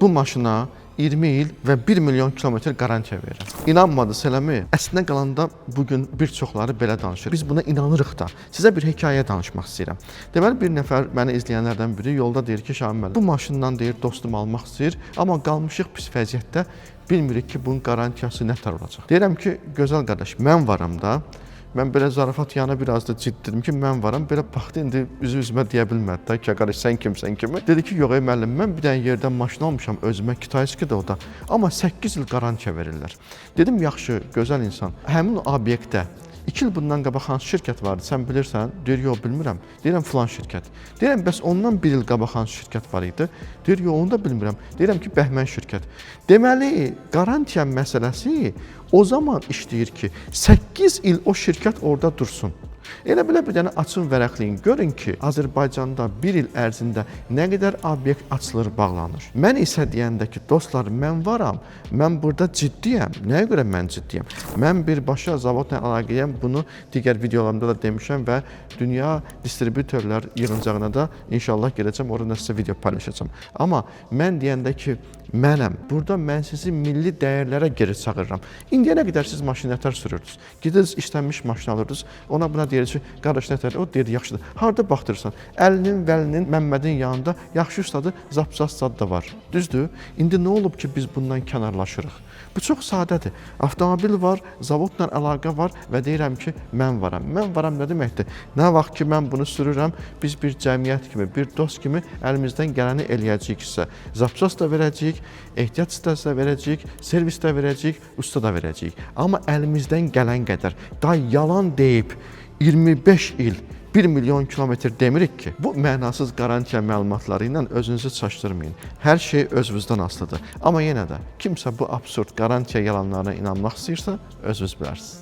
Bu maşına 20 il və 1 milyon kilometr qarantiya verirəm. İnanmadınız eləmi? Əslində qalanda bu gün bir çoxları belə danışır. Biz buna inanırıq da. Sizə bir hekayə danışmaq istəyirəm. Deməli bir nəfər məni izləyənlərdən biri yolda deyir ki, Şahin müəllim, bu maşından deyir dostum almaq istəyir, amma qalmışıq pis vəziyyətdə. Bilmirik ki, bunun qarantiyası nətər olacaq. Deyirəm ki, gözəl qardaş, mən varam da. Mən belə zarafat yana biraz da ciddi dedim ki, mən varam. Belə baxdı indi üzü üzümə deyə bilmədi də ki, qardaş sən kimsən kimi. Dedi ki, yox ey müəllim, mən bir dənə yerdən maşın almışam özümə, Kitayski də o da. Amma 8 il qarantiya verirlər. Dedim, yaxşı, gözəl insan. Həmin o obyektdə 2 il bundan qabaq hansı şirkət vardı? Sən bilirsən? Deyir, yox, bilmirəm. Deyirəm, filan şirkət. Deyirəm, bəs ondan 1 il qabaq hansı şirkət var idi? Deyir, yox, onu da bilmirəm. Deyirəm ki, Bəhmən şirkət. Deməli, qarantiya məsələsi o zaman işləyir ki, 8 il o şirkət orada dursun. Elə belə bir dənə açın vərəqləyin. Görün ki, Azərbaycanda bir il ərzində nə qədər obyekt açılır, bağlanır. Mən isə deyəndə ki, dostlar, mən varam, mən burada ciddiyəm. Nəyə görə mən ciddiyəm? Mən birbaşa zavodla əlaqəyəm. Bunu digər videolarımda da demişəm və dünya distribütorlar yığıncağına da inşallah gələcəm, orada sizə video paylaşacağam. Amma mən deyəndə ki, mənəm. Burada mən sizi milli dəyərlərə geri çağırıram. İndiyənə qədər siz maşın nətər sürürdünüz? Gidirsiniz işlənmiş maşın alırdınız. Ona buna deyirsiniz ki, qardaş nətər? O deyir, yaxşıdır. Harda baxdırırsan? Əlinin, Vəlinin, Məmmədin yanında yaxşı ustadır, zapsas zad da var. Düzdür? İndi nə olub ki, biz bundan kənarlaşırıq? Bu çox sadədir. Avtomobil var, zavodla əlaqə var və deyirəm ki, mən varam. Mən varam nə deməkdir? Nə vaxt ki mən bunu sürürəm, biz bir cəmiyyət kimi, bir dost kimi əlimizdən gələni eləyəcəyik sizə. Zapsas da verəcəyik, ehtiyat hissəsi də verəcəyik, servis də verəcəyik, usta da verəcəyik. Amma əlimizdən gələn qədər da yalan deyib 25 il 1 milyon kilometr demirik ki, bu mənasız qarantiya məlumatları ilə özünüzü çaşdırmayın. Hər şey özünüzdən asılıdır. Amma yenə də kimsə bu absurd qarantiya yalanlarına inanmaq istəyirsə, özünüz bilərsiniz.